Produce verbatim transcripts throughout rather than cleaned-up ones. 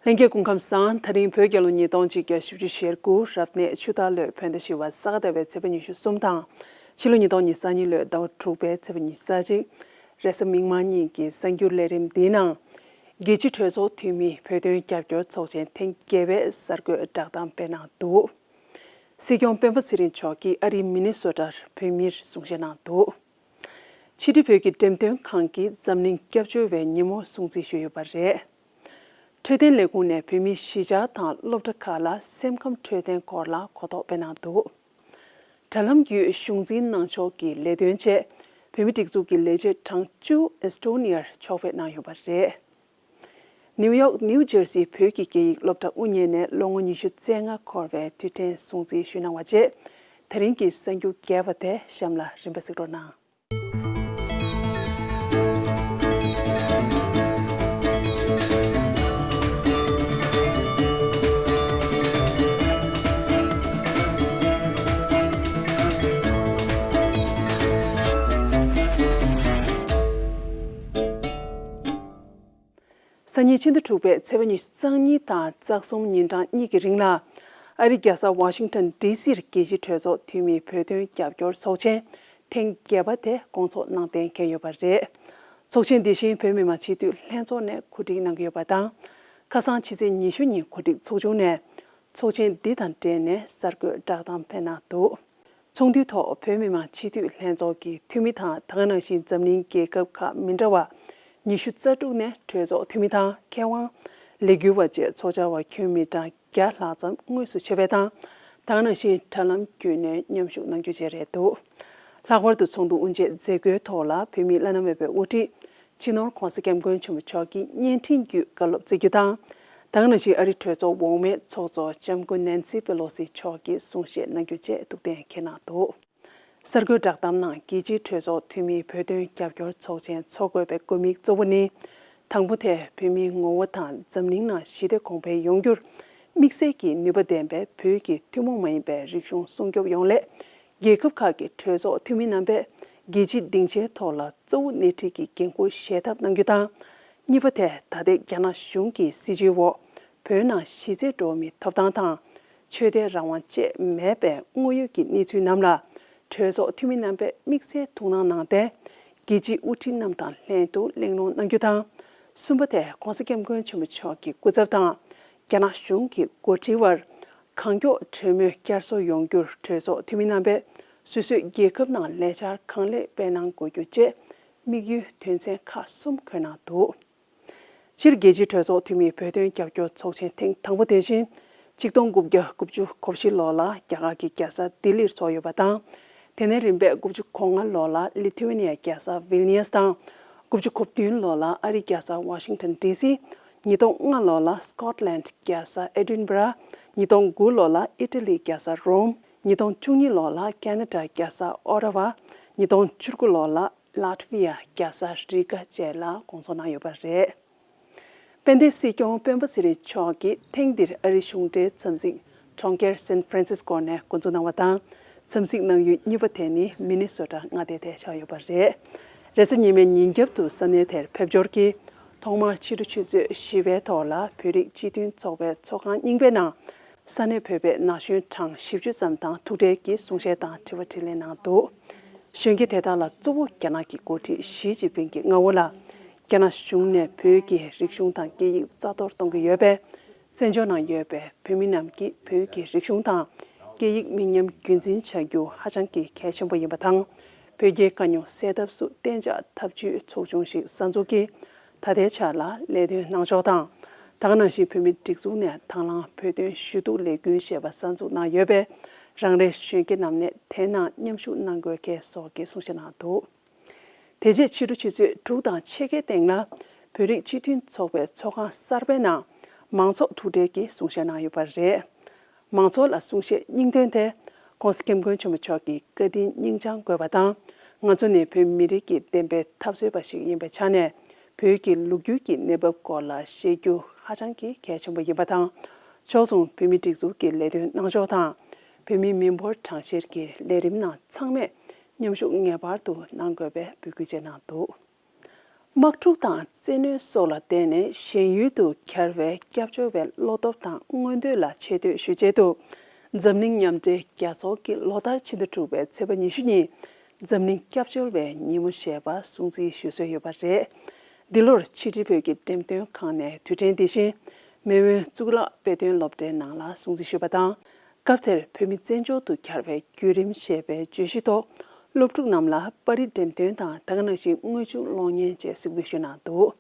ལྷན་རྒྱས་སྐུ་ཁམས་བཟང་། ད་རིང་བོད་རྒྱལ་ལོ་ཉིས་སྟོང་གཅིག་བརྒྱ་བཞི་བཅུ་ཞེ་དགུ་རབ་གནས་ཆུ་སྟག་ལོའི་བོད་ཟླ་བཞི་པ་ས་ག་ཟླ་བའི་ཚེས་པ་ཉི་ཤུ་གསུམ་དང་། ཕྱི་ལོ་ཉིས་སྟོང་ཉི་ཤུ་རྩ་གཉིས་ལོའི་ཟླ་བ་དྲུག་པའི་ཚེས་པ་ཉི་ཤུ་རྩ་གཅིག་རེས་གཟའ་མིག་དམར་ཉིན་གྱི་གསར་འགྱུར་ལས་རིམ་འདིའི་ནང་། རྒྱལ་སྤྱིའི་གྲོས་ཚོགས་འཐུས་མིའི་བོད་དོན་རྒྱབ་སྐྱོར་ཚོགས་ཆེན་ཐེངས་བརྒྱད་པའི་གསར་འགོད་བསྒྲགས་གཏམ་སྤེལ་གནང་འདུག། སྲིད་སྐྱོང་སྤེན་པ་ཚེ་རིང་མཆོག་གིས་ཨ་རིའི་མི་ནི་སོ་ཊར་བོད་མིར་གསུང་བཤད་གནང་འདུག། ཕྱི་དྲིལ་བོད་ཀྱི་འགྲེམས་སྟོན་ཁང་གིས་འཛམ་གླིང་སྐྱབས་བཅོལ་བའི་ཉིན་མོ་སྲུང་བརྩི་ཞུས་ཡོད་པ་རེད། འཕྲོད་བསྟེན་ལས་ཁུངས་ནས་བོད་མིའི་གཞིས་ཆགས་དང་སློབ་གྲྭ་ཁག་ལ་སེམས་ཁམས་འཕྲོད་བསྟེན་སྐོར་ལ་གོ་རྟོགས་སྤེལ་གནང་འདུག། དྲ་ལམ་བརྒྱུད་གཞུང་འཛིན་གནང་ཕྱོགས་ཀྱི་ལས་དོན་ཆེད་བོད་མིའི་སྒྲིག་འཛུགས་ཀྱི་ལས་བྱེད་གྲངས་བཅུ་ཨེ་སི་ཊོ་ནི་ཡར་ཕྱོགས་ཕེབས་གནང་ཡོད་པ་རེད། ནིའུ་ཡོག་ནིའུ་ཇར་སིའི་བོད་ཀྱི་སྐད་ཡིག་སློབ་གྲྭ་དབུ་བརྙེས་ནས་ལོ་ངོ་ཉི་ཤུ་རྩ་ལྔ་འཁོར་བའི་དུས་དྲན་སྲུང་བརྩི་ཞུས་གནང་བ་བཅས། ད་རིང་གི་གསར་འགྱུར་རྒྱས་པ་དེ་གཤམ་ལ་རིམ་པ་གཟིགས་རོགས་གནང་། སང་ཉིན་ཕྱི་ཟླ་དྲུག་པའི་ཚེས་པ་ཉི་ཤུ་རྩ་གཉིས་དང་རྩ་གསུམ་ཉིན་གྲངས་གཉིས་ཀྱི་རིང་ལ། ཨ་རིའི་རྒྱལ་ས་ཝ་ཤིང་ཊོན་ཌི་སིར་རྒྱལ་སྤྱིའི་གྲོས་ཚོགས་འཐུས་མིའི་བོད་དོན་རྒྱབ་སྐྱོར་ཚོགས་ཆེན་ཐེངས་བརྒྱད་པ་དེ་སྐོང་ཚོགས་གནང་གཏན་འཁེལ་ཡོད་པ་རེད། ཚོགས་ཆེན་འདི་བཞིན་བོད་མི་མང་སྤྱི་འཐུས་ལྷན་ཚོགས་ནས་གོ་སྒྲིག་གནང་གི་ཡོད་པ་དང་། ཁ་སང་ཕྱི་ཚེས་ཉི་ཤུ་ཉིན་གོ་སྒྲིག་ཚོགས་ཆུང་ནས་ཚོགས་ཆེན་འདི་དང་འབྲེལ་ནས་གསར་འགོད་བསྒྲགས་གཏམ་སྤེལ་གནང་འདུག། ཚོགས་འདུའི་ཐོག་བོད་མི་མང་སྤྱི་འཐུས་ལྷན་ཚོགས་ཀྱི་འཐུས་མི་དང་། ད་ག་ནང་བཞིན་འཛམ་གླིང་རྒྱལ་ཁབ་ཁག་མི་འདྲ་བ་ཉི་ཤུ་རྩ་དྲུག་ནས་གྲོས་ཚོགས་འཐུས་མི་དང་། མཁས་དབང་། ལས་འགུལ་བ་བཅས་ཚོགས་བཅར་བ་ཁྱོན་མི་གྲངས་བརྒྱ་ལྷག་ཙམ་དངོས་སུ་ཆེད་ཕེབས་དང་། ད་ག་ནང་བཞིན་དྲ་ལམ་བརྒྱུད་ནས་མཉམ་ཞུགས་གནང་རྒྱུ་བཅས་རེད་འདུག། ལྷག་པར་དུ་ཚོགས་འདུ་དབུ་འབྱེད་མཛད་སྒོའི་ཐོག་ལ་བོད་མིའི་བླ་ན་མེད་པའི་དབུ་ཁྲིད་སྤྱི་ནོར་༧གོང་ས་༧སྐྱབས་མགོན་ཆེན་པོ་མཆོག་གིས་བརྙན་འཕྲིན་བརྒྱུད་བཀའ་སློབ་སྩལ་རྒྱུ་དང་། ད་ག་ནང་བཞིན་ཨ་རིའི་གྲོས་ཚོགས་འོག་མའི་ཚོགས་གཙོ་ལྕམ་སྐུ་ནན་སི་པེ་ལོ་སི་མཆོག་གིས་གསུང་བཤད་གནང་རྒྱུ་བཅས་ཐུགས་གཏན་འཁེལ་གནང་འདུག། གསར་འགོད་བསྒྲགས་གཏམ་ནང་རྒྱལ་སྤྱིའི་གྲོས་ཚོགས་འཐུས་མིའི་བོད་དོན་རྒྱབ་སྐྱོར་ཚོགས་ཆེན་འཚོགས་དགོས་པའི་དགོས་དམིགས་གཙོ་བོ་ནི། དང་པོ་དེ་བོད་མིའི་ངོ་བོ་དང་འཛམ་གླིང་ནང་ཞི་བདེ་གོང་འཕེལ་ཡོང་རྒྱུར་དམིགས་བསལ་གྱི་ནུས་པ་ལྡན་པའི་བོད་ཀྱི་ཐུན་མོང་མ་ཡིན་པའི་རིག་གཞུང་སྲུང་སྐྱོབ་ཡོང་སླད། རྒྱལ་ཁབ་ཁག་གི་གྲོས་ཚོགས་འཐུས་མི་རྣམ་པས་རྒྱལ་སྤྱིའི་སྡིངས་ཆའི་ཐོག་ལ་གཙོ་བོ་སྣེ་ཁྲིད་ཀྱི་འགན་འཁུར་བཞེས་ཐབས་གནང་རྒྱུ་དང་། གཉིས་པ་དེ་ད་ལྟའི་རྒྱ་ནག་གཞུང་གི་སྲིད་བྱུས་འོག་བོད་ནང་གཞི་རྩའི་འགྲོ་བ་མིའི་ཐོབ་ཐང་དང་། ཆོས་དད་རང་དབང་བཅས་མེད་པའི་དངོས་ཡོད་ཀྱི་གནས་ཚུལ་རྣམས་ལ་གྲོས་ཚོགས་འཐུས་མི་རྣམ་པས་དམིགས་བསལ་ཐུགས་སྣང་གནང་སྟེ། རྒྱལ་སྤྱིའི་དབུ་ཁྲིད་རྣམས་དང་ལྷན་དུ་གླེང་སློང་གནང་རྒྱུ་དང་། གསུམ་པ་དེ་༧གོང་ས་༧སྐྱབས་མགོན་ཆེན་པོ་མཆོག་གི་སྐུ་ཚབ་དང་རྒྱ་ནག་གཞུང་གི་འགོ་ཁྲིད་དབར་གང་མགྱོགས་གྲོས་མོལ་བསྐྱར་གསོ་ཡོང་རྒྱུར་གྲོས་ཚོགས་འཐུས་མི་རྣམ་པས་སོ་སོའི་རྒྱལ་ཁབ་ནང་ལས་འཆར་གང་ལེགས་སྤེལ་གནང་དགོས་རྒྱུ་བཅས་དམིགས་ཡུལ་དོན་ཚན་ཁག་གསུམ་འཁོད་གནང་འདུག། སྤྱིར་རྒྱལ་སྤྱིའི་གྲོས་ཚོགས་འཐུས་མིའི་བོད་དོན་རྒྱབ་སྐྱོར་ཚོགས་ཆེན་ཐེངས་དང་པོ་དེ་བཞིན་ཆིག་སྟོང་དགུ་བརྒྱ་དགུ་བཅུ་གོ་བཞི་ལོ་ལ་རྒྱ་གར་གྱི་རྒྱལ་ས་ལྡི་ལིར་ཚོགས་ཡོད་པ་དང་། དེ་ནས་རིམ་པས་དགུ་བཅུ་གོ་ལྔ་ལོ་ལ་ལི་ཐུ་ཝེ་ནི་ཡའི་རྒྱལ་ས་ཝིལ་ནི་ཡས་དང་། དགུ་བཅུ་གོ་བདུན་ལོ་ལ་ཨ་རིའི་རྒྱལ་ས་ཝ་ཤིང་ཊོན་ཌི་སི། ཉིས་སྟོང་ལྔ་ལོ་ལ་སྐོཊ་ལེནཌ་རྒྱལ་ས་ཨེ་ཌིན་སྦ་ར། ཉིས་སྟོང་དགུ་ལོ་ལ་ཨི་ཊ་ལིའི་རྒྱལ་ས་རོམ། ཉིས་སྟོང་བཅུ་གཉིས་ལོ་ལ་ཁེ་ན་ཌ་རྒྱལ་ས་ཨོ་ཊ་ཝ། ཉིས་སྟོང་བཅུ་དགུ་ལོ་ལ་ལཱཏ་ཝི་ཡ་རྒྱལ་ས་རི་ག་བཅས་ལ་སྐོང་ཚོགས་གནང་ཡོད་པ་རེད། དཔལ་ལྡན་སྲིད་སྐྱོང་སྤེན་པ་ཚེ་རིང་མཆོག་གིས་ཐེངས་འདིར་ཨ་རིའི་གཞུང་འབྲེལ་འཚམས་གཟིགས་གྲོང་ཁྱེར་སན་ཧྥ་རན་སིས་ཀོ་ནས་འགོ་འཛུགས་གནང་བ་དང་། འཚམས་གཟིགས་གནང་ཡུལ་གཉིས་པ་དེ་ནི་མི་ནི་སོ་ཊ་མངའ་སྡེ་དེ་ཆགས་ཡོད་པ་རེད། རེས་གཟའ་ཉི་མའི་ཉིན་རྒྱབ་ཏུ་ས་གནས་དེར་ཕེབས་འབྱོར་གྱིས། ཐོག་མར་ཕྱི་དྲོ་ཆུ་ཚོད་བཞི་པའི་ཐོག་ལ་བོད་རིགས་སྤྱི་མཐུན་ཚོགས་པའི་ཚོགས་ཁང་རྙིང་པའི་ནང་། ས་གནས་བོད་པའི་ན་གཞོན་གྲངས་བཞི་བཅུ་ཙམ་དང་ཐུག་འཕྲད་ཀྱིས་གསུང་བཤད་དང་དྲི་བ་དྲིས་ལན་གནང་འདུག། གཞོན་སྐྱེས་དེ་དག་ལ་གཙོ་བོ་རྒྱ་ནག་གི་འགོ་ཁྲིད་ཞི་ཅིན་ཕིང་གི་མངའ་འོག་ལ། རྒྱ་ནག་གཞུང་ནས་བོད་ཀྱི་རིག་གཞུང་དང་སྐད་ཡིག་རྩ་གཏོར་གཏོང་གི་ཡོད་པས། བཙན་བྱོལ་ནང་ཡོད་པའི་བོད་མི་རྣམས་ཀྱིས་བོད་ཀྱི་རིག་གཞུང་དང་སྐད་ཡིག་མི་ཉམས་རྒྱུན་འཛིན་བྱ་རྒྱུ་ཧ་ཅང་གི་གལ་ཆེན་པོ་ཡིན་པ་དང་། བོད་རྒྱའི་དཀའ་རྙོག་སེལ་ཐབས་སུ་གཏན་འཇགས་ཐབས་ཇུས་ཚོགས་ཆུང་ཞིག་གསར་འཛུགས་ཀྱིས་ད་ལྟའི་ཆར་ལ་ལས་དོན་གནང་ཕྱོགས་དང་། ད་ག་ནང་བཞིན་བོད་མིའི་སྒྲིག་འཛུགས་ནས་དང་བླངས་བོད་དོན་ཞུ་གཏུག་ལས་འགུལ་ཞེས་པ་གསར་འཛུགས་གནང་ཡོད་པས། རང་རེའི་གཞོན་སྐྱེས་རྣམས་ནས་དེ་ནང་མཉམ་ཞུགས་གནང་དགོས་གལ་སོགས་ཀྱི་གསུང་བཤད་གནང་འདུག། དེ་རྗེས་ཕྱི་དྲོ་ཆུ་ཚོད་དྲུག་དང་ཕྱེད་ཀའི་སྟེང་ལ་བོད་རིགས་སྤྱི་མཐུན་ཚོགས་པའི་ཚོགས་ཁང་གསར་པའི་ནང་མང་ཚོགས་ཐུག་འཕྲད་ཀྱིས་གསུང་བཤད་གནང་ཡོད་པ་རེད། མང་ཚོགས་ལ་གསུང་བཤད་སྙིང་དོན་དེ་༧གོང་ས་༧སྐྱབས་མགོན་ཆེན་པོ་མཆོག་གི་བཀའ་དྲིན་སྙིང་བཅངས་དགོས་པ་དང་། ང་ཚོ་ནི་བོད་མི་རིགས་ཀྱི་བདེན་པའི་འཐབ་རྩོད་པ་ཞིག་ཡིན་པའི་ཆ་ནས། བོད་ཀྱི་ལོ་རྒྱུས་ཀྱི་གནས་བབ་སྐོར་ལ་ཤེས་རྒྱུ་ཧ་ཅང་གི་གལ་ཆེན་པོ་ཡིན་པ་དང་། ཕྱོགས་མཚུངས་བོད་མིའི་སྒྲིག་འཛུགས་ཀྱི་ལས་དོན་གནང་ཕྱོགས་དང་། བོད་མིའི་མི་འབོར་གྲངས་བཤེར་གྱི་ལས་རིམ་ནང་ཚང་མས་མཉམ་ཞུགས་ངེས་པར་དུ་གནང་དགོས་པའི་འབོད་སྐུལ་བཅས་གནང་འདུག། དམག་འཁྲུག་དང་བཙན་གནོན་སོགས་ལ་བརྟེན་ནས་གཞན་ཡུལ་དུ་གྱར་བའི་སྐྱབས་བཅོལ་བའི་བློ་སྟོབས་དང་མངོན་འདོད་ལ་ཆེ་བསྟོད་ཞུ་ཆེད་དུ། འཛམ་གླིང་མཉམ་འབྲེལ་རྒྱལ་ཚོགས་ཀྱི་ལོ་ལྟར་ཕྱི་ཟླ་དྲུག་པའི་ཚེས་པ་ཉི་ཤུ་ཉིན་འཛམ་གླིང་སྐྱབས་བཅོལ་བའི་ཉིན་མོ་ཞེས་པ་སྲུང་བརྩི་ཞུ་སྲོལ་ཡོད་པ་རེད། འདི་ལོར་ཕྱི་དྲིལ་བོད་ཀྱི་འགྲེམས་སྟོན་ཁང་ནས་དུས་དྲན་འདི་བཞིན་མེས་དབོན་གཙུག་ལག་དཔེ་སྟོན་སློབ་གྲྭའི་ནང་ལ་སྲུང་བརྩི་ཞུས་པ་དང་། སྐབས་དེར་བོད་མི་བཙན་བྱོལ་དུ་གྱར་བའི་བརྒྱུད་རིམ་ཞེས་པའི་བརྗོད་གཞི་ཐོག་སློབ་ཕྲུག་རྣམས་ལ་པར་རིས་འགྲེམས་སྟོན་དང་ད་ག་ནང་བཞིན་དངོས་བྱུང་གློག་བརྙན་བཅས་གཟིགས་འབུལ་ཞུས་གནང་འདུག་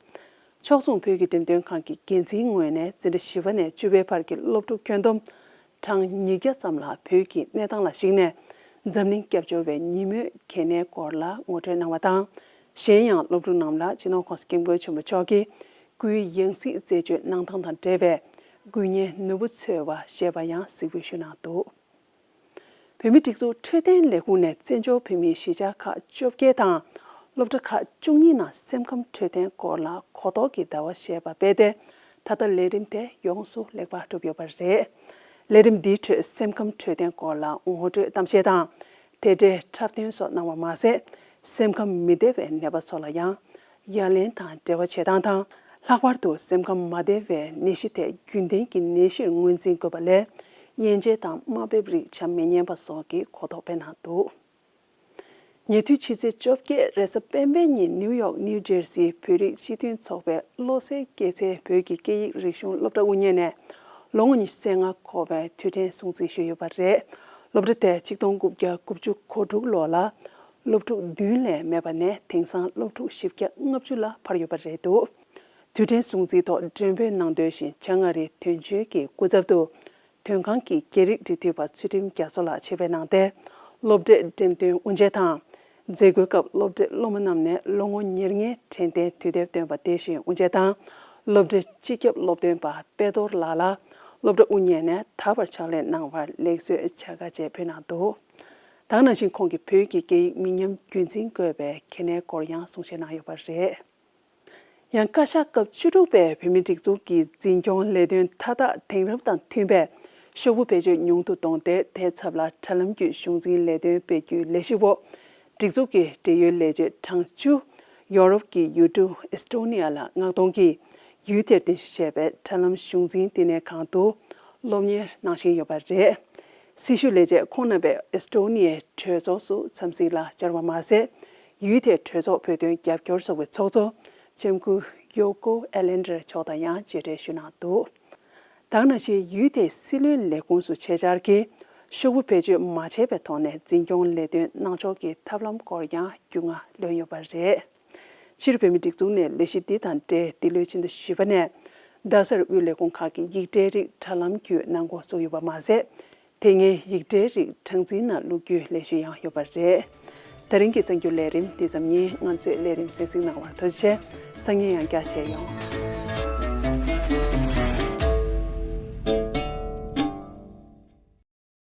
ཕྱོགས་མཚུངས་བོད་ཀྱི་འགྲེམས་སྟོན་ཁང་གི་འགན་འཛིན་ངོས་ནས་འཛིན་གྲྭ་བཞི་པ་ནས་བཅུ་པའི་བར་གྱི་སློབ་ཕྲུག་ཁྱོན་བསྡོམས་གྲངས་ཉིས་བརྒྱ་ཙམ་ལ་བོད་ཀྱི་གནས་སྟངས་ལ་གཞིགས་ནས་འཛམ་གླིང་སྐྱབས་བཅོལ་བའི་ཉིན་མོའི་གལ་གནད་སྐོར་ལ་ངོ་སྤྲོད་གནང་བ་དང་། གཞན་ཡང་སློབ་ཕྲུག་རྣམས་ལ་སྤྱི་ནོར་༸གོང་ས་༸སྐྱབས་མགོན་ཆེན་པོ་མཆོག་གིས་སྐུའི་ཡང་སྲིད་རྩད་གཅོད་གནང་སྟངས་དང་འབྲེལ་བའི་དགོས་ངེས་ནོར་བུ་འཚོལ་བ་ཞེས་པ་ཡང་གཟིགས་འབུལ་ཞུས་གནང་འདུག་བོད་མིའི་སྒྲིག་འཛུགས་འཕྲོད་བསྟེན་ལས་ཁུངས་ནས་བཙན་བྱོལ་བོད་མིའི་གཞིས་ཆགས་ཁག་བཅོ་བརྒྱད་དང་སློབ་གྲྭ་ཁག་བཅུ་གཉིས་ནང་སེམས་ཁམས་འཕྲོད་བསྟེན་སྐོར་ལ་གོ་རྟོགས་ཀྱི་ཟླ་བ་ཞེས་པ་སྤེལ་ཏེ། ད་ལྟ་ལས་རིམ་དེ་ཡོངས་སུ་ལེགས་པར་གྲུབ་ཡོད་པ་རེད། ལས་རིམ་འདིའི་ཁྲོད་སེམས་ཁམས་འཕྲོད་བསྟེན་སྐོར་ལ་ངོ་སྤྲོད་གཏམ་བཤད་དང་། དེ་འབྲེལ་འཁྲབ་སྟོན་སོགས་གནང་བ་མ་ཟད། སེམས་ཁམས་མི་བདེ་བའི་ནད་པ་ཚོ་ལ་ཡང་ཡ་ལན་དང་འབྲེལ་བ་བྱེད་སྟངས་དང་། ལྷག་པར་དུ་སེམས་ཁམས་མ་བདེ་བའི་ནད་གཞི་དེ་རྒྱུན་ལྡན་གྱི་ནད་གཞིར་ངོས་འཛིན་དགོས་པ་ལས། དབྱེ་འབྱེད་དང་དམའ་འབེབས་རིགས་བྱ་མི་ཉན་པ་སོགས་ཀྱི་གོ་རྟོགས་སྤེལ་གནང་འདུག་ཉེ་དུས་ཕྱི་ཚེས་བཅོ་བརྒྱད་རེས་གཟའ་སྤེན་པའི་ཉིན་ནིའུ་ཡོག་ནིའུ་ཇེར་སིའི་བོད་རིགས་སྤྱི་མཐུན་ཚོགས་པའི་བློ་གསལ་སྐྱེད་ཚལ་བོད་ཀྱི་སྐད་ཡིག་རིག་གཞུང་སློབ་གྲྭ་དབུ་བརྙེས་ནས་ལོ་ངོ་ཉི་ཤུ་རྩ་ལྔ་འཁོར་བའི་དུས་དྲན་སྲུང་བརྩི་ཞུས་ཡོད་པ་རེད། སློབ་གྲྭ་དེ་ཆིག་སྟོང་དགུ་བརྒྱ་དགུ་བཅུ་གོ་དྲུག་ལོ་ལ་སློབ་ཕྲུག་བདུན་ལས་མེད་པ་ནས་དེང་སང་སློབ་ཕྲུག་བཞི་བརྒྱ་ལྔ་བཅུ་ལ་འཕར་ཡོད་པ་རེད་འདུག་དུས་དྲན་སྲུང་བརྩིའི་ཐོག་མགྲོན་འབོད་གནང་དོན་བཞིན་བྱང་ཨ་རིའི་དོན་གཅོད་ཀྱི་སྐུ་ཚབ་ཏུ། དོན་ཁང་གི་རྒྱ་རིགས་འབྲེལ་མཐུད་པ་ཚུལ་ཁྲིམས་རྒྱ་མཚོ་ལགས་ཆེད་ཕེབས་གནང་སྟེ། སློབ་གྲྭའི་འགྲེམས་སྟོན་དབུ་འབྱེད་དང་། མཛད་སྒོའི་སྐབས་སློབ་གྲྭའི་སློབ་མ་རྣམས་ནས་ལོ་ངོ་ཉེར་ལྔའི་དྲན་རྟེན་དུས་དེབ་བཏོན་པ་དེ་བཞིན་དབུ་འབྱེད་དང་། སློབ་གྲྭའི་སྤྱི་ཁྱབ་སློབ་སྟོན་པ་དཔལ་རྡོར་ལགས་ལ་སློབ་གྲྭ་དབུ་བརྙེས་ནས་ད་བར་ཕྱག་ལས་གནང་བར་ལེགས་གསོལ་བྱ་དགའ་བཅས་ཕུལ་གནང་འདུག་ད་ག་ནང་བཞིན་ཁོང་གིས་བོད་ཀྱི་སྐད་ཡིག་མི་ཉམས་རྒྱུན་འཛིན་དགོས་པའི་གལ་གནད་སྐོར་ཡང་གསུང་བཤད་གནང་ཡོད་པ་རེད། ཡང་བཀའ་ཤག་སྐབས་བཅུ་དྲུག་པའི་བོད་མིའི་སྒྲིག་འཛུགས་ཀྱི་འཛིན་སྐྱོང་ལས་དོན་མཐའ་དག་དེང་རབས་དང་མཐུན་པའི་ཤོག་བུ་བེད་སྤྱོད་ཉུང་དུ་བཏང་སྟེ། དེའི་ཚབ་ལ་དྲ་ལམ་བརྒྱུད་གཞུང་འཛིན་ལས་དོན་སྤེལ་རྒྱུའི་ལས་གཞི་འོག་སྒྲིག་འཛུགས་ཀྱི་འབྲེལ་ཡོད་ལས་བྱེད་གྲངས་བཅུ། ཡོ་རོབ་ཀྱི་ཡུལ་གྲུ་ཨེས་ཏོ་ནི་ཡ་ལ་མངགས་གཏོང་གིས་ཡུལ་དེར་རྟེན་གཞི་བྱས་པའི་དྲ་ལམ་གཞུང་འཛིན་བསྟི་གནས་ཁང་དུ་སློབ་གཉེར་གནང་བཞིན་ཡོད་པ་རེད། སྲི་ཞུ་ལས་བྱེད་ཁོང་རྣམ་པས་ཨེས་ཏོ་ནི་ཡའི་གྲོས་ཚོགས་སུ་འཚམས་གཟིགས་ལ་བཅར་བ་མ་ཟད། ཡུལ་དེའི་གྲོས་ཚོགས་བོད་དོན་རྒྱབ་སྐྱོར་ཚོགས་པའི་ཚོགས་གཙོ་ལྕམ་སྐུ་ཡོ་ཀོ་ཨེ་ལན་ཌར་མཆོག་དང་ཡང་མཇལ་འཕྲད་ཞུས་གནང་འདུག་ད་ག་ནང་བཞིན་ཡུལ་དེའི་སྲིད་བློན་ལས་ཁུངས་སུ་ཆེད་བཅར་གྱིས་ཤོག་བུ་བེད་སྤྱོད་མ་བྱས་པའི་ཐོག་ནས་འཛིན་སྐྱོང་ལས་དོན་གནང་ཕྱོགས་ཀྱི་ཐབས་ལམ་སྐོར་ཡང་རྒྱུས་མངའ་ལོན་ཡོད་པ་རེད། ཕྱིར་བོད་མིའི་སྒྲིག་འཛུགས་ནས་ལས་གཞི་འདི་དང་འབྲེལ་འདི་ལོའི་ཕྱི་ཟླ་བཞི་པ་ནས་རྡ་སར་དབུས་ལས་ཁུངས་ཁག་གི་ཡིག་ཕྲའི་རིགས་དྲ་ལམ་བརྒྱུད་གནང་འགོ་བཙུགས་ཡོད་པ་མ་ཟད། དེ་སྔའི་ཡིག་ཕྲའི་རིགས་གྲངས་འཛིན་ནང་བླུག་རྒྱུའི་ལས་གཞི་ཡང་ཡོད་པ་རེད། ད་རིང་གི་གསར་འགྱུར་ལས་རིམ་འདི་ཙམ་ཡིན། ང་ཚོའི་ལས་རིམ་གསན་གཟིགས་གནང་བར་ཐུགས་རྗེ་ཆེ། སང་ཉིན་ཡང་བསྐྱར་མཇལ་ཡོང་།